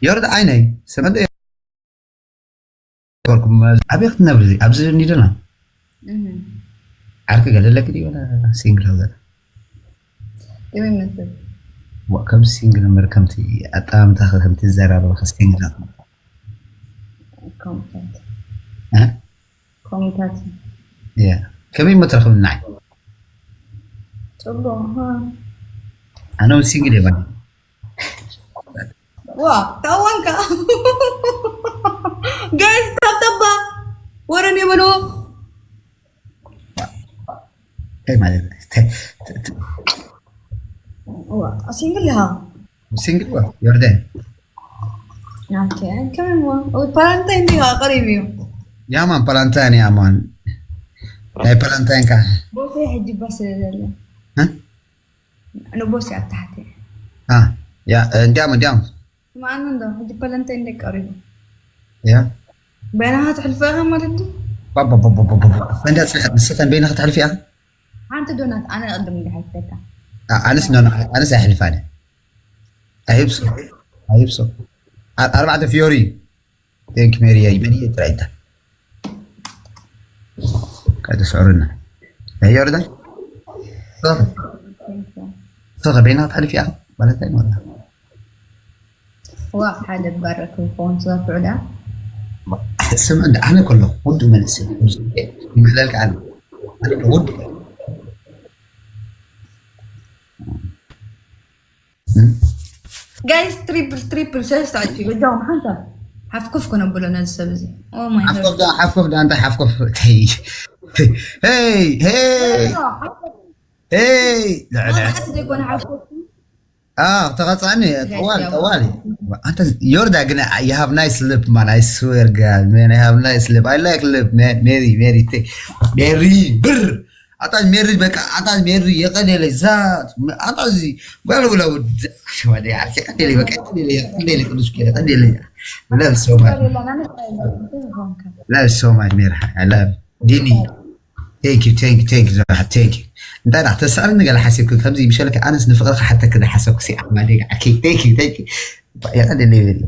ዮርዳ ዓይነይ ሰመደ ርኩም ኣበይ ክትነብሪ ኣብዚ ኒደና ዓርኪ ገለለክ ድዩ ወላ ሲንግል ሃገር ይመስል ከም ሲንግል እምበር ከምቲ ኣጠማምታ ከምቲ ዘራረበ ሲንግል ኮሚታት ከመይ ሞ ትረኽብናይ ጽቡቅ ኣነ እውን ሲንግል እየ ዋ ታዋንካ ጋይስ ታብተባ ወረን የመኖ እንታይ ማለት ሲንግል ኢኻ ሲንግል ዋ ዮርዳን ፓላንታይን ዲኻ ቀሪብ እዩ ያማን ፓላንታይን ያማን ናይ ፓላንታይን ካ ቦቴ ሕጂ ባስ ስለ ዘለ ንቦስ ኣብ ታሕቲ እንዲያም እንዲያም ማን እንዶ ሕጂ ፓላንታይን ደቀሪቡ ያ በይናኻ ትሕልፎ ኢኻ ማለት ድዩ እንዳ ፅሕት ንስኸን በይናኻ ትሕልፊ ኢኻ ሓንቲ ዶናት ኣነ ቅድም እንዲሓተካ ኣነስ ኖ ኣነስ ኣይሕልፋነ ኣይብሶ ኣይብሶ ኣርባዕተ ፊዮሪ ቴንክ ሜሪ ይመኒ ጥራይታ ካደ ስዕሩና ዮርዳ ሶኸ በይና ትሕልፊ ኢኻ ማለት ኣይኖርና ዋ ሓደ ባረክ ክኸውን ስጋብ ፍዑዳ ስም እንደ ኣነ ከሎ ውዱ መንእሰይ ይምሕለልካ ኣነ ኣነ ውዱ ጋይስ ትሪፕል ትሪፕል ሰለስተ ኣልፊ በጃኹም ሓንሳብ ሓፍኮፍ ከነብሎ ነዚ ሰብ እዚ ሓፍኮፍ ዳ ሓፍኮፍ ዳ እንታይ ሓፍኮፍ ሄይ ሄይ ሄይ ሄይ መቕዓቲ ዘይኮነ ሓፍኮፍ ተቐፃኒ ጠዋል ጠዋል ኣንተ ዮርዳ ግን you have nice lip man I swear God man I have nice lip I like lip man Mary Mary Mary ብር ኣታ ሜሪ በቃ ኣታ ሜሪ የቀኔለይ ዛ ኣታ እዚ ጓል ውላ ውድ ሸዋደ ዓርኪ ቀኔለይ በቃ ቀኔለይ ቀኔለይ ቅዱስ ኬለ ቀኔለይ love so much love so much ሜሪ I love ዲኒ thank you thank you thank you so much thank you እንታይ ዳ ተሳእልኒ ገለ ሓሲብኩ ከምዚ ምሸለክ ኣነስ ንፍቅርካ ሓተክ ዳ ሓሰብኩ ሲ ኣሕማደ ዓርኪ thank you thank you የቀኔለይ ሜሪ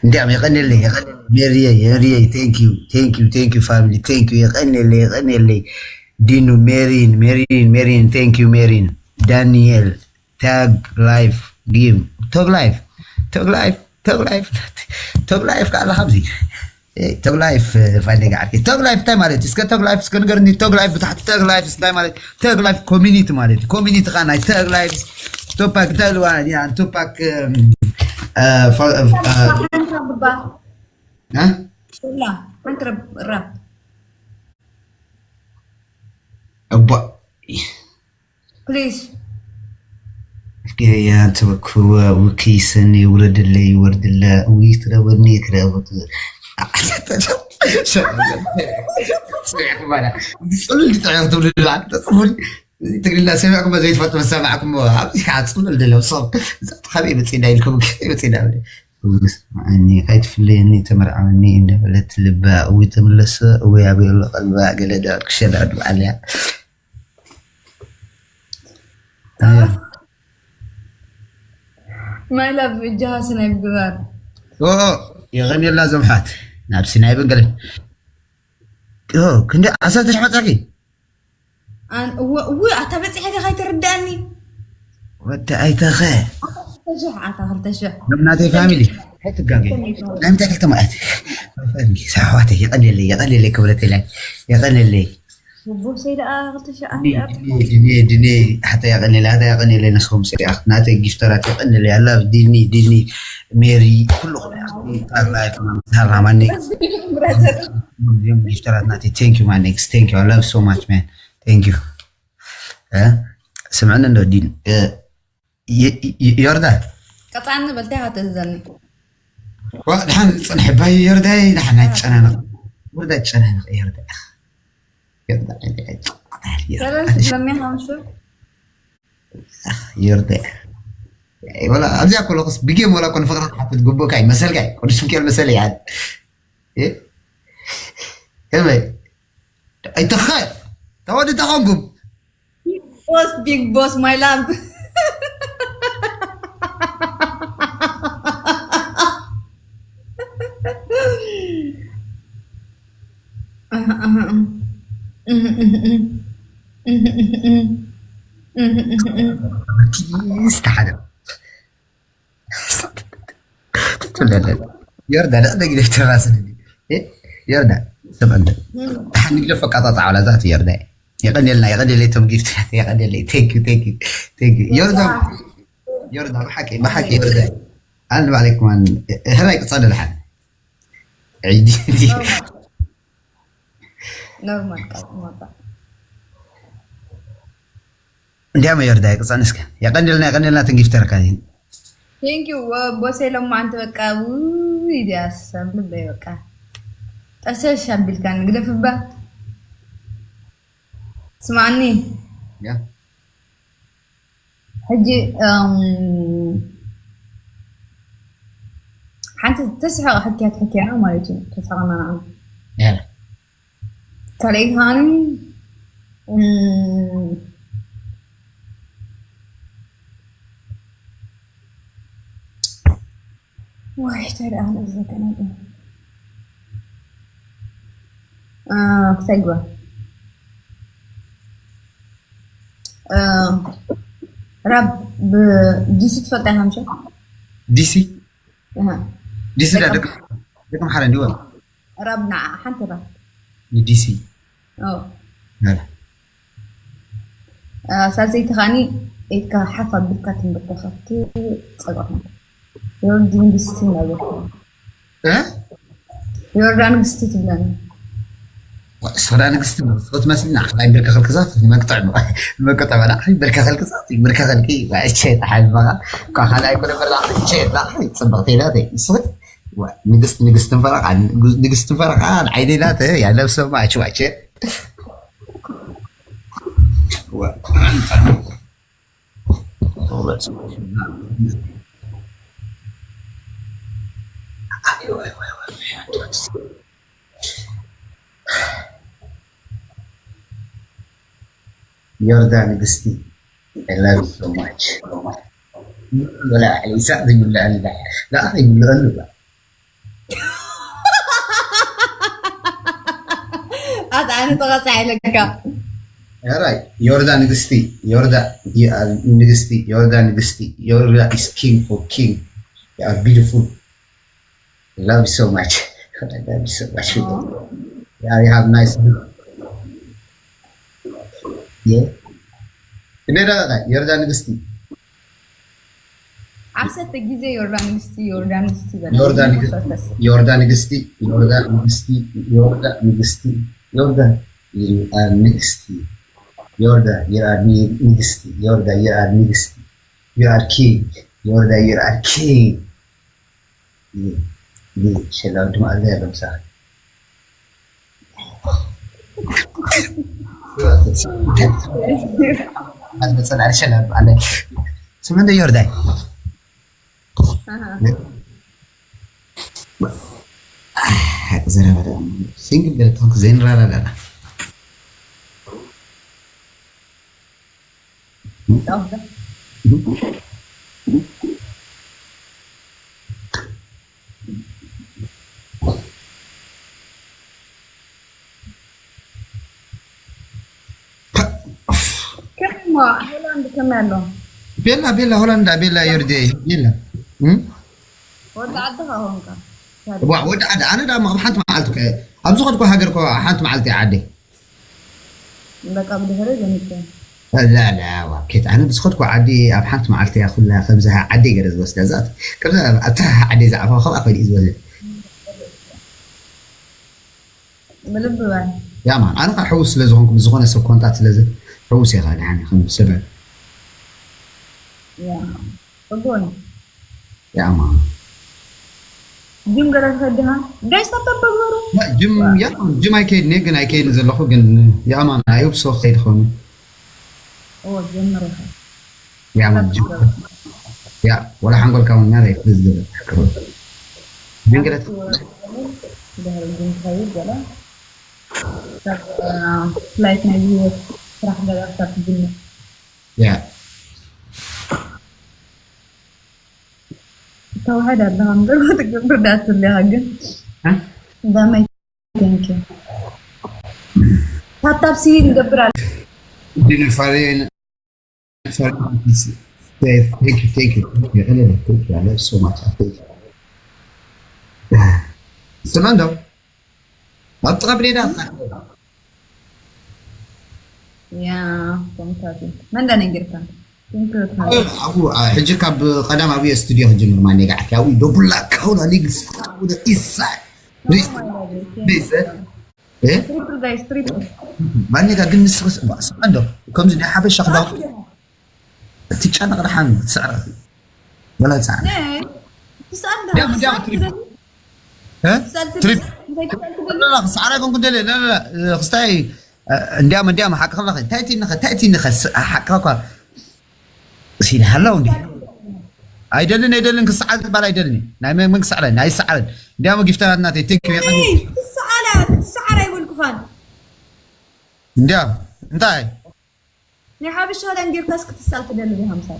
እንዲያም የቀንልኝ የቀንልኝ ሜሪዬ ሜሪዬ thank you thank you thank you family thank you የቀንልኝ የቀንልኝ ዲኑ ሜሪን ሜሪን ሜሪን thank you ሜሪን ዳንኤል ታግ ላይፍ ጊም ቶግ ላይፍ ቶግ ላይፍ ቶግ ላይፍ ቶግ ላይፍ ካላ ካብዚ ተግ ላይፍ ፋይንደጋ ዓርኪ ተግ ላይፍ እንታይ ማለት እዩ? እስከ ተግ ላይፍ እስከ ንገርኒ። ተግ ላይፍ ብታሕቲ ተግ ላይፍ እንታይ ማለት? ተግ ላይፍ ኮሚኒቲ ማለት እዩ። ኮሚኒቲ ካ ናይ ተግ ላይፍ ቱፓክ እንታይ ኢልዋ ያ ቱፓክ ላ ሓንቲ ራፕ እቧ ፕሊዝ ያ ተበክወ ውክይ ሰኒ ውረድለይ ወርድለ ውይ ትረብኒ ትረብት ጽሉል ድጥዕዮ ትብሉ ተጽፉል ትግርኛ ሰሚዕኩም ዘይትፈልጡ መሰማዕኩም ኣብዚ ከዓ ጽሉል ድለው ሰብ ካበይ መፅና ኢልኩም መፅና እኒ ከይትፍለየኒ ተመርዓወኒ እንዳበለት ልባ እዊ ተመለሰ እዊ ኣበሎ ቀልባ ገለ ዳር ክሸዳ ድበዓልያ ማይ ላቭ እጃሃ ስናይ ምግባር የቐንየላ ዞምሓት ናብ ሲናይ በንገለ ክንዲ ዓሰርተ ሽሕ መፃኪ እዊ ኣታ በፂሐ ዲኻ ይትርዳእኒ ወዲ ኣይተኸ ሽሕ ኣታ ክልተ ሽሕ ናተይ ፋሚሊ ኣይትጋገ ናይ ምንታይ ክልተ ማለት ሳሕዋተይ የቐንየለይ የቐንየለይ ክብረተይ ላይ የቐንየለይ ቦሰይ ደኣ ክልተ ሽሕ ድኔ ድኔ ሓታ የቐንየለይ ሓታ የቐንየለይ ንስኹም ናተይ ጊፍተራት የቐንየለይ ኣላ ዲኒ ዲኒ ሜሪ ኩሉ ሃራማኒ ጊፍተራት ናተይ thank you my next thank you I love so much man thank you ስምዕኒ እንዶ ዲን ዮርዳ ቀፃኒ በልታይ ሃተዘኒ ዋ ድሓን ፅንሕ ባይ ዮርዳይ ድሓን ኣይጨናነቕ ዮርዳ ጨናነቕ ዮርዳ ሰለስተ ለሚያ ሓምሱ ዮርዳ ወላ ኣብዚኣ ኮለኩስ ብጌም ወላ ኮን ፍቅራ ሓፍት ግቡእካ ይመሰልካ ቅዱስ ሚካኤል መሰል ይዓል ከመይ ኣይተኸ ተወዲ ተኾንኩም። Boss, big boss, my love. ስተሓደ ዮርዳ ደቂ ነግደሽ ተባስልኒ። ዮርዳ ስምዕንደ ተሓ ንግደፍ ኣቃጻጻ ዓላ ዛት ዮርዳ። የቐንየልና፣ የቐንየለይ ቶም ጊፍት፣ የቐንየለይ። Thank you, thank you, thank you. ዮርዳ፣ ዮርዳ፣ ብሓቂ፣ ብሓቂ ዮርዳ። ኣነ ባዕለይ ከማን፣ ህራይ ቅጻ ደልሓን። ዒዲ። ኖርማል፣ ቃል ሞታ። እንዲያም ዮርዳ፣ የቅጻን እስከ። የቐንየልና፣ የቐንየልና፣ ትንጊፍተርካ። Thank you. ቦሴ ሎማዓንቲ በቃ ውይ ዲያስ ኣብ ልበይ በቃ ጠሸሽ ኣቢልካ ንግደፍ እባ ስማዕኒ ያ። ሕጂ እም፣ ሓንቲ ተስሕቕ ሕክያት ሕክያና ማለት እዩ ተስሕቕና ንዓ ያላ። ካልኣይ ከዓኒ እም፣ ዋይ እንታይ ደኣ ነዚ ዘገናኝ ክሳይ ግባ ራብ ብዲሲ ትፈልጣ ኢኻ ምሸ ዲሲ ዲሲ ዳ ደቂ ደቂ ምሓረ እንዲወ ራብ ንዓ ሓንቲ ራብ ንዲሲ ሳልሰይቲ ከዓኒ ኢድካ ሓፍ ኣቢልካ ትንበርከኸፍቲ ጸጋኹም ዮርዲ ንግስቲ እናበልኩ ዮርዳ ንግስቲ ትብለኒ ሶዳ ንግስቲ ክትመስልና ክላይ ብርከኸልክዛት መቅጥዕ መቅጥዕ በላ ብርከኸልክዛት ብርከኸልኪ ቸ ተሓልበኻ እኳ ካልኣይ ኮነ በላ ቸ ላ ጽብቕቲ ኢላተይ ንስኽት ንግስቲ ንግስቲ ፈረቃ ንግስቲ ፈረቃ ዓይኒ ኢላተ ያለብሰማ ችዋቸ ዮርዳ ንግስቲ I love you so much. ወላ ኢሳቅ ይብልዐሉ ላ ይብልዐሉ ኣት ኣነ ተቐጻ ኢለካ ራይ ዮርዳ ንግስቲ ዮርዳ ንግስቲ ዮርዳ ንግስቲ ዮርዳ is king for king you are beautiful love you so much love you so much you have nice እንዴ ዮርዳ ንግስቲ ዓሰርተ ግዜ ዮርዳ ንግስቲ ዮርዳ ንግስቲ በል ዮርዳ ንግስቲ ዮርዳ ንግስቲ ዮርዳ ንግስቲ ዮርዳ ንግስቲ ዮርዳ you are ንግስቲ ዮርዳ you are ንግስቲ ዮርዳ you are ንግስቲ you are king ዮርዳ you are king ሸላው ድማ ኣለ ያለ ምሳኻ መጸን ኣርሸን ኣለ ስመንደ ዮርዳይ ሓቂ ዘረባ ደኣ ሲንግል ገለ ተኾንኩ ዘይንራዳዳና ከማ ሆላንድ ከመይ ኣሎ ቤላ ቤላ ሆላንዳ ቤላ ዮርዴ ቤላ እም? ወዲ ዓድኻ ሆንካ ዋ ወዲ ዓዲ ኣነ ዳ ኣብ ሓንቲ መዓልቲ ከ- ኣብ ዝኸድኩ ሃገር ኮ ሓንቲ መዓልቲ እየ ዓዲ በቃ ብድሕሪ ዘምተ ላ ላ ዋ ኬት ኣነ ብዝኸድኩ ዓዲ ኣብ ሓንቲ መዓልቲ እያ ኩላ ከምዚ ዓዲ ገለ ዝወስዳ ዛት ከምዚ ኣብታ ዓዲ ዝዓፋ ከብኣ ከይዲ እዩ ዝወስድ ብልቢ በል ያማን ኣነ ከዓ ሕውስ ስለ ዝኾንኩ ብዝኾነ ሰብ ኮንታት ስለዚ ሕውስ እየ ከዓ ደሓን ከም ሰብ ያ ጽቡቅ እዩ ያማን ጅም ገለ ትኸድሃ ጋይስ ታብታብ በግበሩ ጅም ያማን ጅም ኣይከይድን እየ ግን ኣይከይድን ዘለኹ ግን ያማን ኣዩብ ሶ ከይድ ኾኑ ኦ ጀምር ኢኻ ያማን ጅም ያ ወላ ሓንጎልካ እውን ናበይ ክፍሊ ዝገበል ክኽእል ጅም ገለ ድሕሪ ጅም ትኸይድ ገለ ካብ ፍላይት ናይ ቢዝነስ ስራሕ ገዛ ክሳብ ትጅምር። ያ ተዋሕድ ኣለኻ እምበር ክትገብር ዳኣ ትብልኻ ግን ዳማይ። Thank you። ታብታብ ሲ ንገብር ኣለ። ዲን ፋሬን ፋሬን thank you thank you thank you so much. Thank you. ስማ እንዶ ኣብ ጥቓ ብሬዳ ያ ኮንታቲ መንዳ ነጊርካ ኣብኡ ሕጂ ካብ ቀዳም ኣብኡ ስቱዲዮ ክጅምር ማን ጋዓት ኣብኡ ዶቡላ ካውላ ሊግ ኢሳ Triple guys triple። ማን ጋ ግን ንስኽስ እንዶ ከምዚ ናይ ሓበሻ ክዳውንቲ ትጨነቕ ደሓን ትስዕረ ወላ ትስዕረ ትስኣል እንዳ ትሪፕ ትሪፕ ክስዕረ ይኮንኩ ደለ ክስታይ እንዲያም እንዲያም ሓቂ ከብለኸ እንታይ ትንኸ እንታይ ትንኸ ሓቅኻ እኳ ሲል ሃለው እንዲ ኣይደልን ኣይደልን ክስዓል ዝበሃል ኣይደልን ናይ መን ክስዕረ ናይ ሰዓረ እንዲያም ጊፍተራት ናተይ ቴንክ ትስዓላ ትስዓር ኣይበልኩኻን እንዲያም እንታይ ናይ ሓበሻ ክዳን ጌርካስ ክትሳል ትደሊ ዶ ሃምሳይ